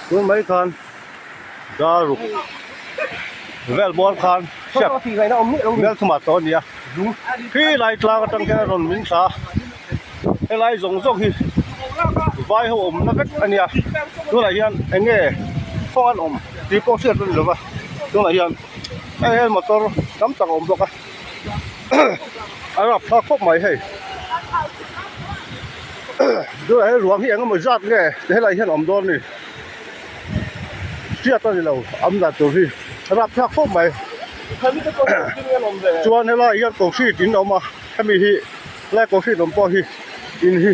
Tun mai khan dar ruk vel bawr khan step mel thumah tawh a ni a khi lai tlang atang hian a rawn min thla a helai zawng zawng hi vai ho awmna vek a nia tunah hian eng nge kawng an awm tih pawh hriat a ni lova tunah hian hei hian motor tam tak a awm bawk a a rapthlak khawp mai hei tunah hian ruang hi eng emaw zat nge helai hian a awm dawn a ni hriat a ni lo awm dan tur hi a rapthlak khawp mai chuan helai hian concrete in a awm a hemi hi helai concrete awm pawh hi in hi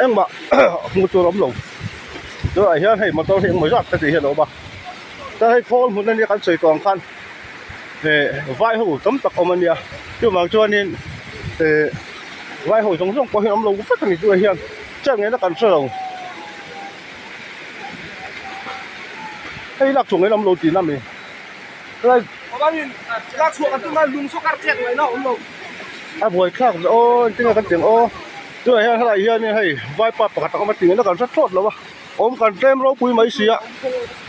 engmah hmuh tur a awm lo tunah hian hei motor hi engemaw zat heti hian a awm a chuan hei khawl hmun ania kan sawi tawh ang khan eh vai ho tam tak awm ania chuvang chuanin eh vai ho zawng zawng pawh hi an awm lo vek ani tunah hian chet ngaihna kan hre lo hei lak chhuah ngaihna awm lo tihna a mi a buaithlak ve aw engtin nge kan tih ang aw tunah hian helaiah hianin hei vaipa pakhat a awm a tih ngaihna kan hre thlawt lo a. Awm kan tlem ropui mai si a,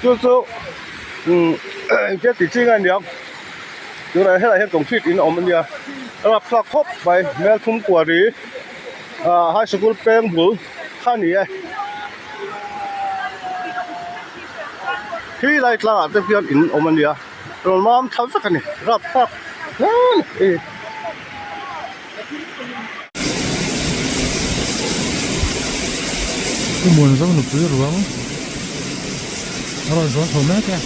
chu chu umm engtia tih chi nge aniang tunah helaiah hian concrete in a awm ania a rapthlak khawp mai hmel thum kuari ah high sikul peng bul kha a ni e khi lai tlangah te hian in awm ania rawn mam thla vek a ni rapthlak hle a ni. Pu Muanzau nupui ruang a rawn zawn chho mek e.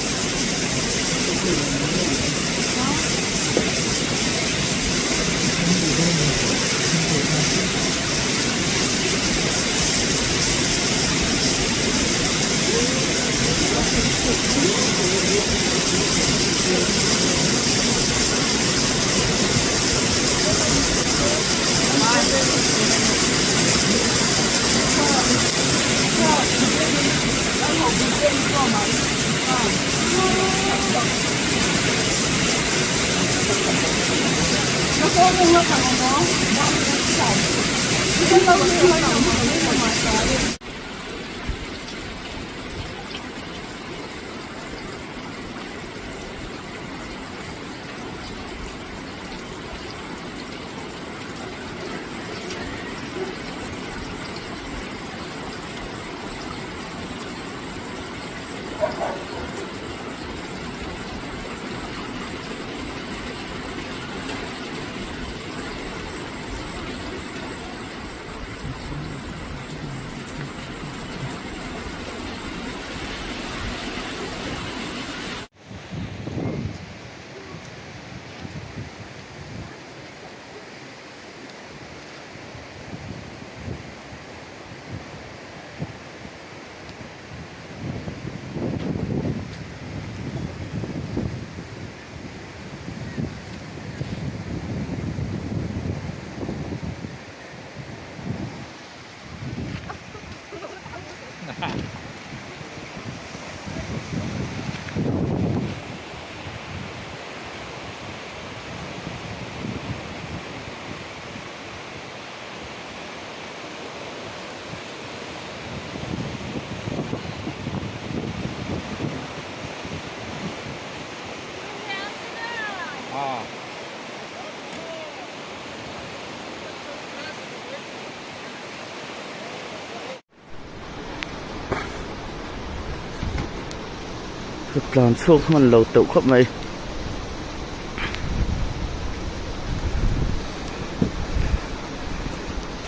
Ka tlan chhuak hman lo teuh khawp mai.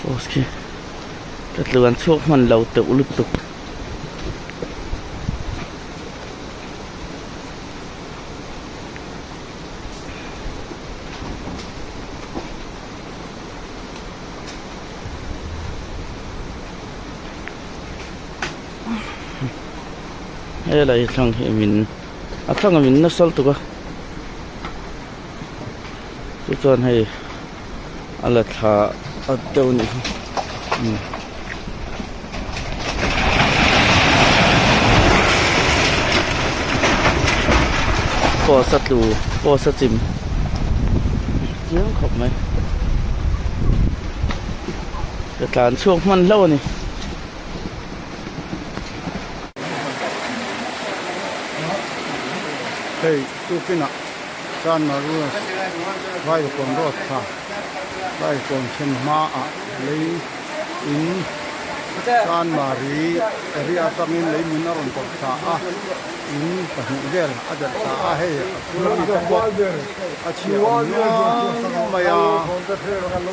Post khi ka tlan chhuak hman lo teuh lutuk. Helai thlang hi min a thlang a min nasal tuk a chu chuan hei a la thla a deuh a nih hi umm. Post a tlu post a chim chiang khawp mai ka tlan chhuak hman hlauh a ni. Hei tukinah Chanmaru Vaivakawn road kha Vaivakawn thlen hmaah lei in Chanmari area atangin lei min a rawn kawp thla a, in pahnih vel a delh thla a, hei a chhung ami te pawh a chhia awm nual mai a,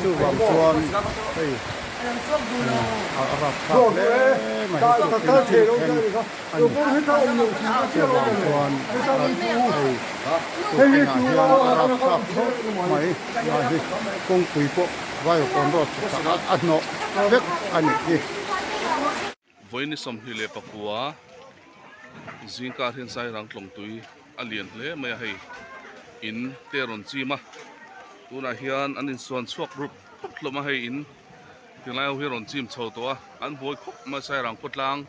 chuvang chuan hei a rapthlak hle mai tukin thil thleng. A ni. Chuvang chuan hei tuktinah hian a rapthlak khawp mai lai hi kawngpui pawh Vaivawn road chhukah a hnawh vek a nih hi. Vawiin 24 zingkar hian Sairang tlawngtui a lian hle mai a hei in te a rawn chim a tunah hian an insuan chhuak rup rup hlawm a hei in tilai ho hi a rawn chim chho tawh a an buai khawp mai a Sairang khawtlang.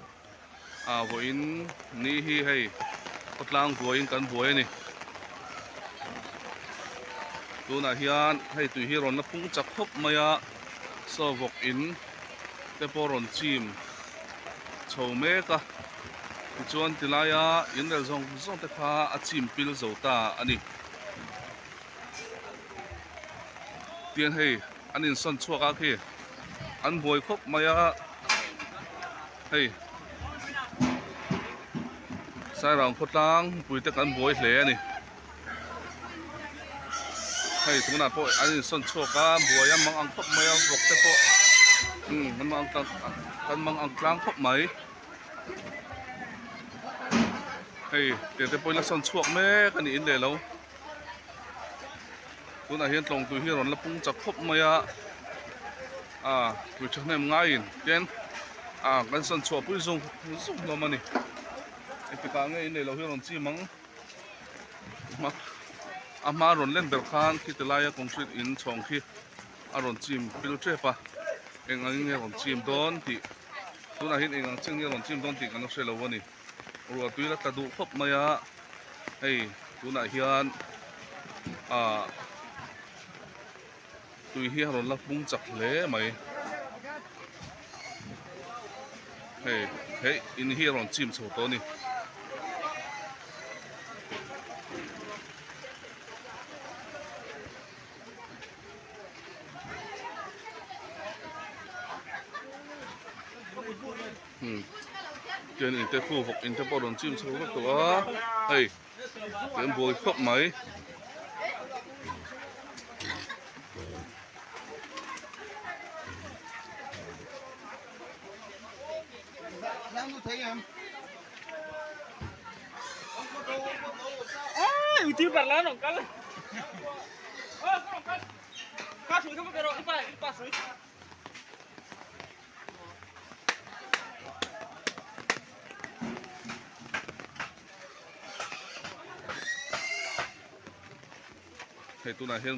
Ah vawiin ni hi hei khawtlang buaiin kan buai a ni. Tunah hian hei tui hi rawn la pung chak khawp mai a, saw vawk in te pawh rawn chim chho mek a, tichuan tilaia in rel zawng zawng te kha a chim pil zo ta a ni. Tiang hei an insawn chhuak a khi an buai khawp mai a. Hei Sairang khawtlang puite kan buai hle a ni. Hei tunah pawh an insawn chhuak a, buai a mang ang khawp mai a, vawk te pawh umm an mang ang kan mang ang tlang khawp mai. Hei tiang te pawhin a sawn chhuak mek a ni in leh lo. Tunah hian tlawngtui hi a rawn la pung chak khawp mai a. Ah tui thahnem ngaiin ten ah kan sawn chhuah pui zung zung hlawm a ni engtikah nge in neilo hi a rawn chim ang a hma rawn len ber khan khi ti laia concrete in chhawng khi a rawn chim pil tep a eng ang in nge rawn chim dawn tih tunah hian eng ang chin nge rawn chim dawn tih kan la hre lo a ni ruah tui la tla duh khawp mai a hei tunah hian ah. Tui hi a rawn la pung chak hle mai. Hei hei in hi a rawn chim chho tawh a ni. Hmm. Tian in te khu vawk in te pawh a rawn chim chho vek tawh a hei. Kan buai khawp mai. Hei tunah hian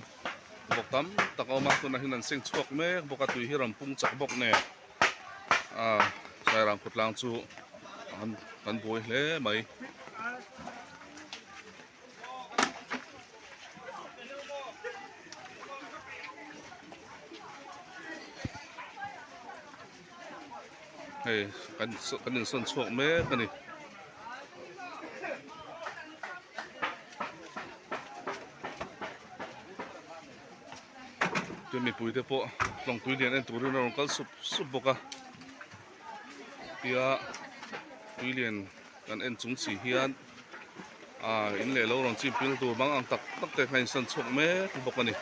vawk tam tak a awm a tunah hian an seng chhuak mek bawk a tui hi a rawn pung chak bawk nen ah sairang khawtlang chu an an buai hle mai. Hei kan kan insawn chhuak mek a ni. Chuan mipui te pawh tlawngtui lian en turin a rawn kal sup sup bawk a tia tui lian kan en chung si hian ah in leh lo rawn chim pil tur bang ang tak tak te kha insawn chhuak mek bawk a ni.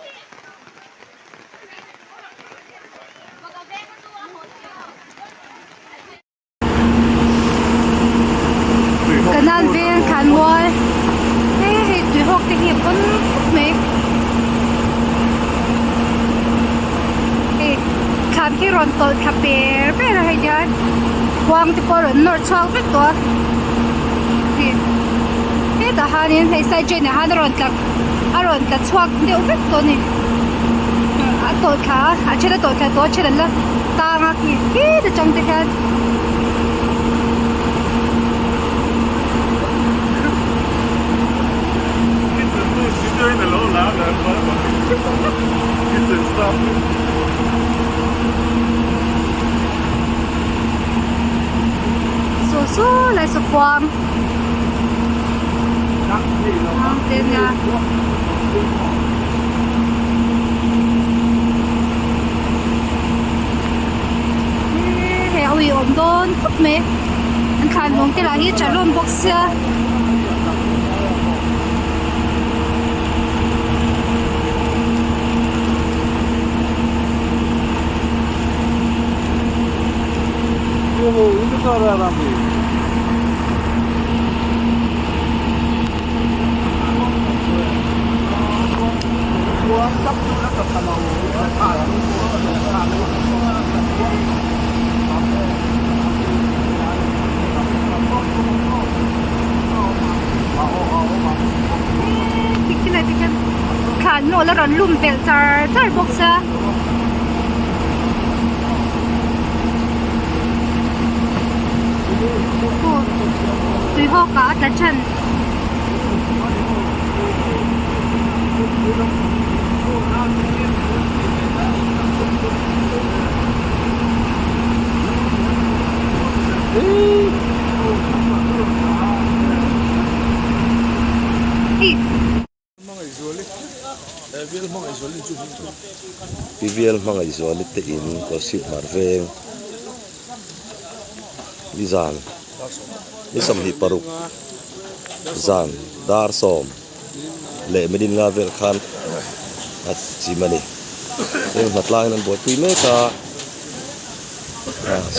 Kanan veng thlan mual hei hei tui hawk te hi a pawn khawp mai hei thlan khi rawn tawlh thla per per a hei hian khuang te pawh a rawn nawr chhuak vek tawh a hei hetah hianin hei side drain ah hian a rawn tla a rawn tla chhuak deuh vek tawh a ni a tawlh thla a a then a tawlh thla tawh a then an la tang a khi khit atang te hian. Saw saw lai saw kuang. Kuang te ania. Hei a uiawm dawn khawp mai an thlan lawng te lah hi tha hlawm bawk sia. Thlan nawl a rawn lum belh char char bawk sia. Tui hawk ah a tla than. Pivial Hmangaihzuali te in Kawlsip Hmar Veng nizan ni 26 zan dar sawm leh minute nga vel khan a chim a ni heng hnatlangin an buaipui mek a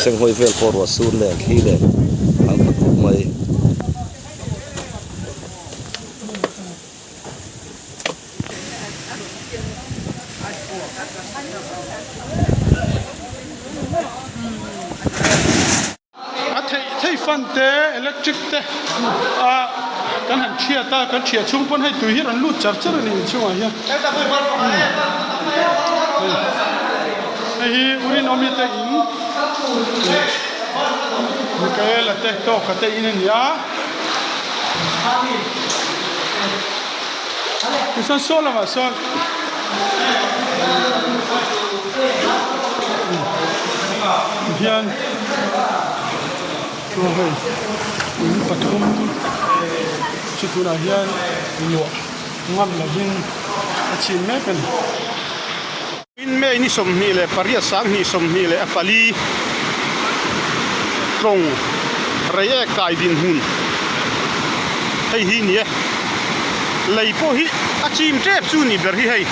senghawi vel pawh ruah sur nen thli nen a khat khawp mai. A theih theih fan te electric te a kan han thiat a kan thiah chhung pawn hei tui hi rawn lut char char a ni inchhungah hian hei hi Urinawmi te in Michaela te tawka te in a ni a. Tichuan saw lamah sawn hian chu hei in pathum chu tunah hian luah ngam lovin a chhin mek a ni. In May ni 28 24 tlawng Reiek kai dinhmun hei hi ni e. Lei pawh hi a chim tep chu ni ber hi hei.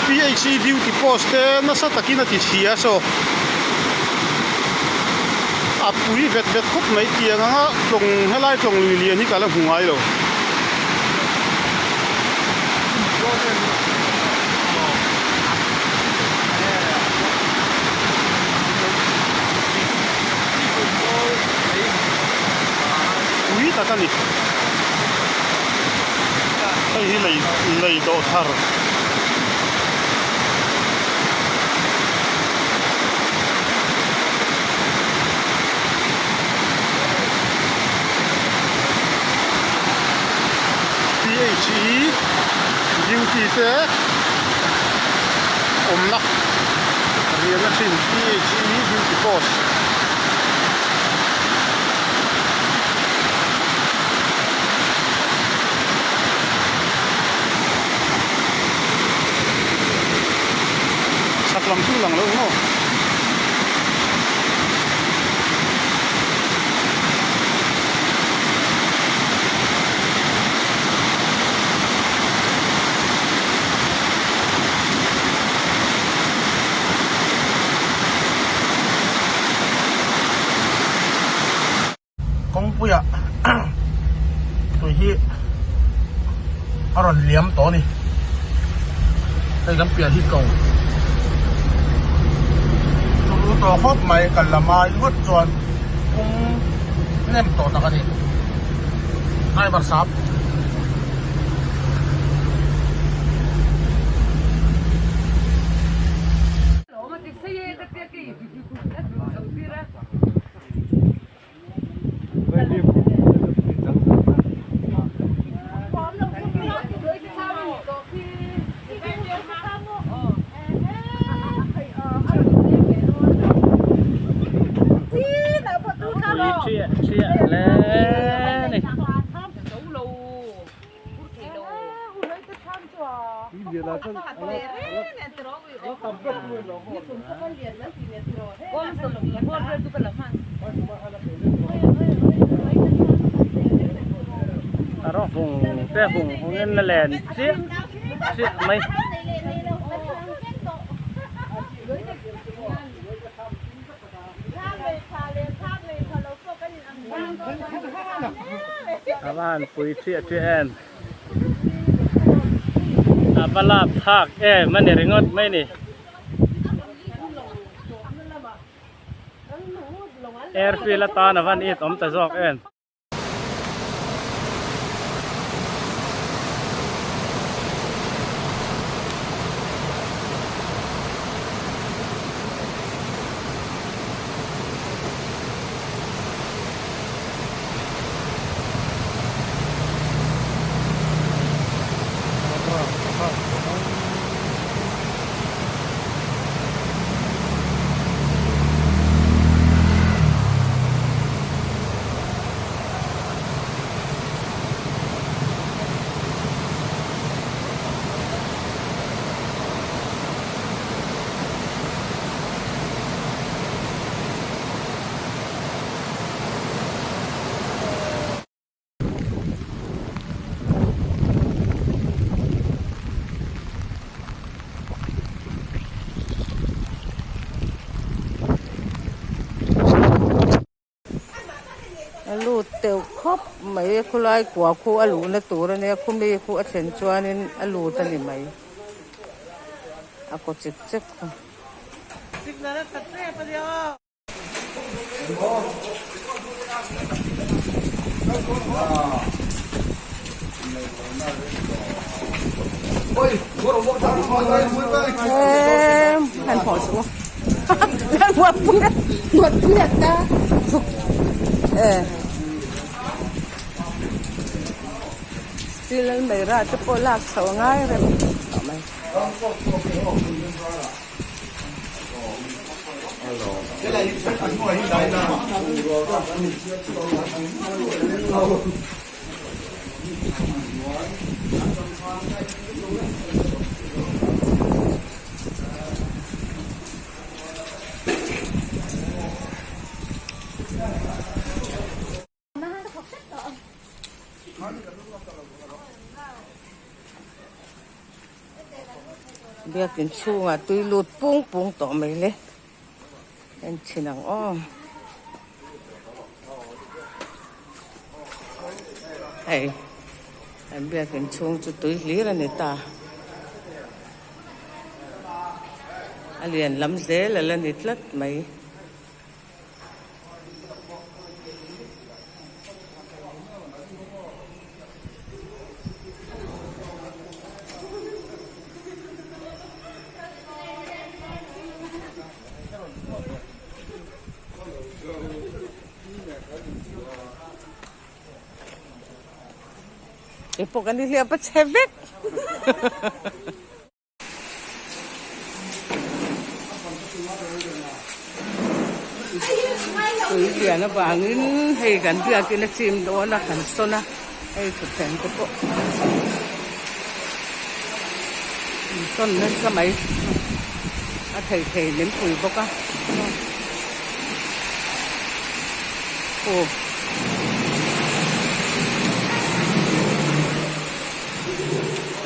PHE duty post te nasa takin a ti chhia saw a pui vet vet khawp mai tiang anga tlawng helai tlawng lui lian hi ka la hmu ngai lo. Pui tak a ni. Hei hi lei lei dawh thar. PHE duty te awmna riahna thin PHE duty post. Chhak lam chu lang lo maw? Kawngpuia tui hi a rawn liam tawh a ni hei kan piah hi ko chu tawh khawp mai kal lam ai ngawt chuan kawng nem tawh tak a ni driver sap. ni. A rawng hung te hung hungin a len chiah chiah mai. A va han pui chiah chiah em a va lap thlak em a ni ringawt mai ni airfield atan a van it awm ta zawk em. A lut teuh khawp mai a khawlai kua khu a luhna tur a nia khumi khu a thlen chuanin a lut a ni mai a kaw chek chek khu. Steel almirah te pawh lak chhoh a ngai reng tawh mai. Biakin chhungah tui lut pung pung tawh mai le en chhin ang aw hei an biakin chhung chu tui hlir a ni ta a lian lam zel a la ni tlat mai. Keipawh kan inhliap a chhe vek. Tui lian avangin hei kan biakin a chim dawn a kan sawn a hei thutthleng te pawh an sawn nasa mai a thei thei min pui bawk a aw.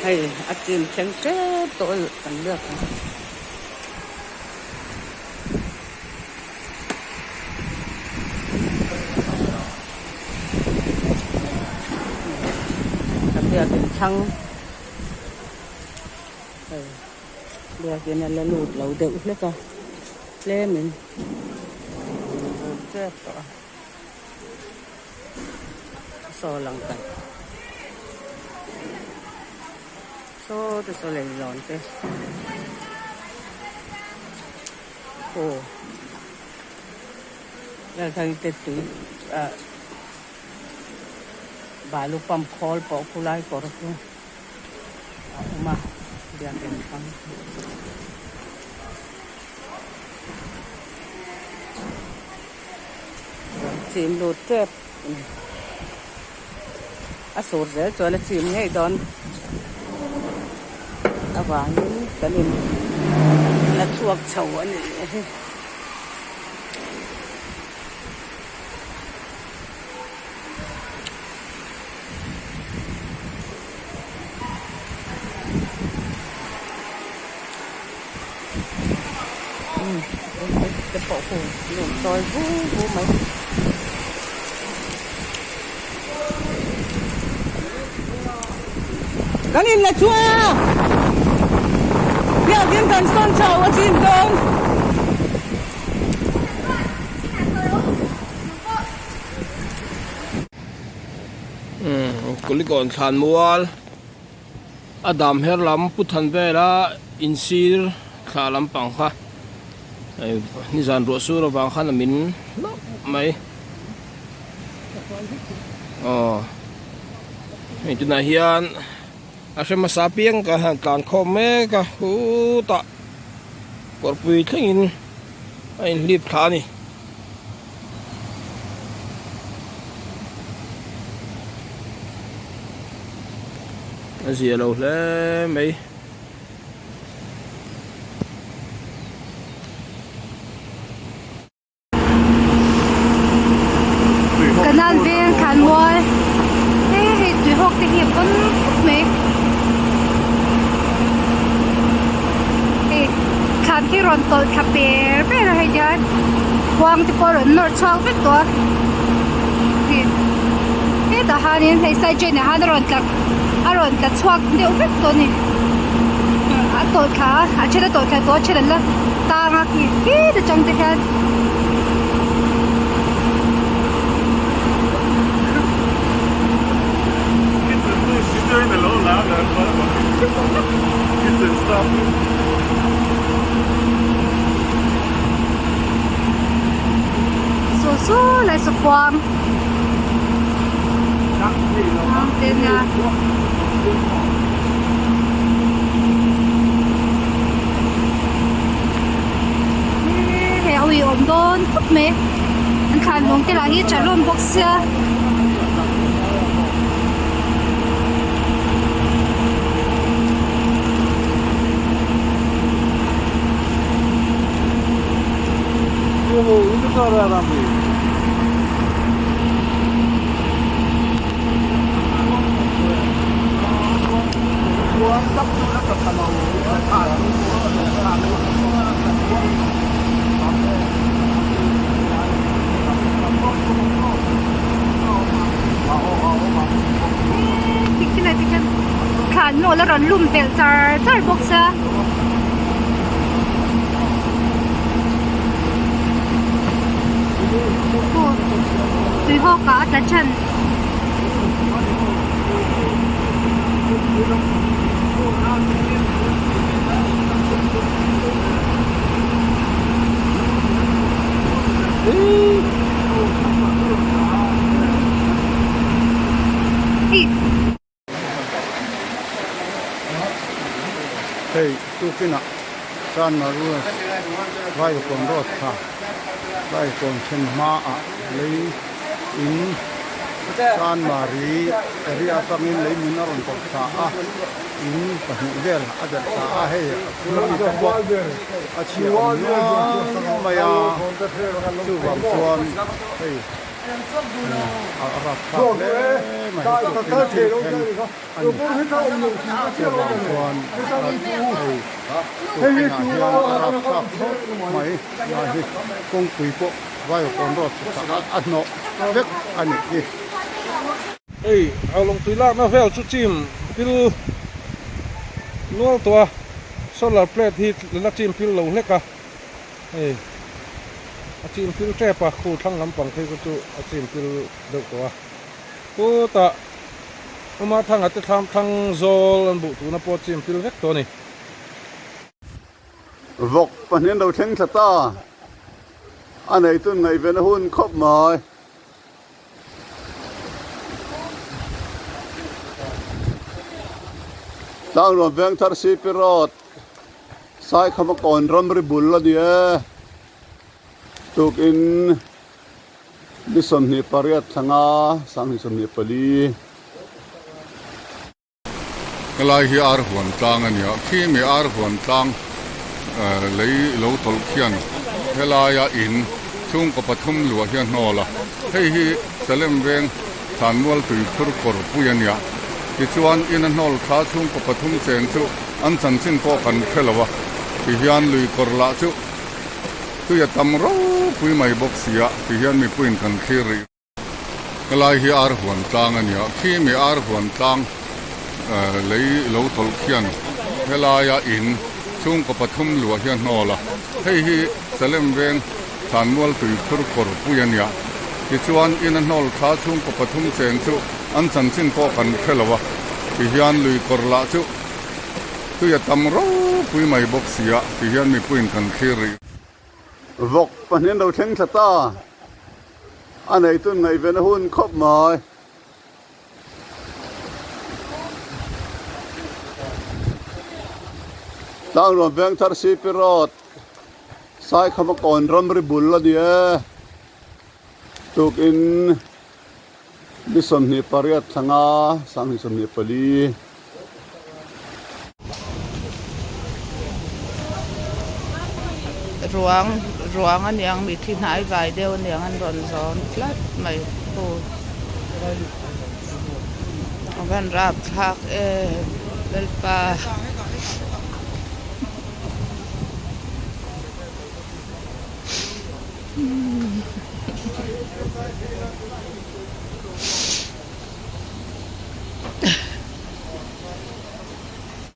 Hei a chim thleng tep tawh a kan biak ang. Kan biakin thlang hei biakin a la lut lo deuh hlek a tlemin a tep tawh a. Saw lang tak saw te saw leihlawn te aw lalthang te tui ah balu pump khawl pawh khulai kawr chu a awm a biakin thlang. chim lut tep a ni. A sur zel chuan a chim ngei dawn avangin kan in la chhuak chho a nih hi. Te pawh khu nuam tawi vu vu mai. Kan in la chua biakin kan sawn chho a chin dawn. Kulikawn thlan mual a dam her lam pu than vela insir thla lampang kha nizan ruah sur avang khan a min hlauh mai aw hei tunah hian a hre hmasa piang ka han tlan khawm mek a khutah kawrpui thlengin a inhlip thla a ni. A zia lo hle mai. Kanan veng thlan mual hei hei tui hawk te hi a pawn khawp mai hei thlan khi rawn tawlh thla per per a hei hian khuang te pawh a rawn nawr chhuak vek tawh a hei hetah hianin hei side drain ah hian a rawn tla a rawn tla chhuak deuh vek tawh a ni a tawlh thla a a then a tawlh thla tawh a then an la tang a khi khit atang te hian. Saw saw lai saw kuang te nia. Hei a ui awm dawn khawp mai an thlan lawng te lah hi tha hlawm bawk sia. Thlan nawl a rawn lum belh char char bawk sia. Tui hawk ah a tla than. Hei tukinah Chanmaru Vaivakawn road kha Vaivakawn thlen hmaah lei in Chanmari area atangin lei min a rawn kawp thla a, in pahnih vel a delh thla a, hei a phul ami te pawh a chhia awm nual mai a, chuvang chuan hei a rapthlak hle mai tukin thil thleng a ni. Chuvang chuan hei tukinah hian a rapthlak khawp mai lai hi kawngpui pawh Vaiawkawn road chhukah a hnawh vek a nih hi. Hei a lawngtui lakna vel chu chim pil nual tawh a, solar plate hi la chim pil lo hlek a, hei a chim pil tep a, khu thlang lampang phei kha chu a chim pil deuh tawh a, chutah Uma thanga te thlam thlang zawl an buh tuna pawh chim pil vek tawh a ni. Vawk pahnih an lo thleng thla ta. A neitun ngaihven a hun khawp mai. Tlangruam Vengthar CP Road Saikhama kawn ramri bul a ni e. Tukin. Ni 28 thlanga 2024. Helai hi ar huan tlang a ni a, khi mi ar huan tlang lei lo tawlh khian helaia in chhungkaw pathum luah hi a hnawl a, hei hi Salem veng Thlanmual tui phur kawr pui a nia. Tichuan in a hnawl thla chhungkaw pathum cheng chu an chanchin pawh kan hre lo a, tihian lui kawr lah chu tui a tam ropui mai bawk si a, tihian mipuiin kan thlir rih. Helai hi ar huan tlang a ni a, khi mi ar huan tlang lei lo tawlh khian helaia in chhungkaw pathum luah hi a hnawl a, hei hi Salem veng Thlanmual tui phur kawr pui a nia. Tichuan in a hnawl thla chhungkaw pathum cheng chu an chanchin pawh kan hre lo a, tihian lui kawr lah chu tui a tam ropui mai bawk si a, tihian mipuiin kan thlir rih. Vawk pahnih an lo thleng thla ta. A neitun ngaihven a hun khawp mai. Tlangruam Vengthar CP Road Saikhama kawn ramri bul a ni e. Tukin ni 28 thlanga 2024. Ruang ruang a niang mithi hnai vai deuh a niang an rawn zawn tlat mai khu a van rapthlak em lalpa.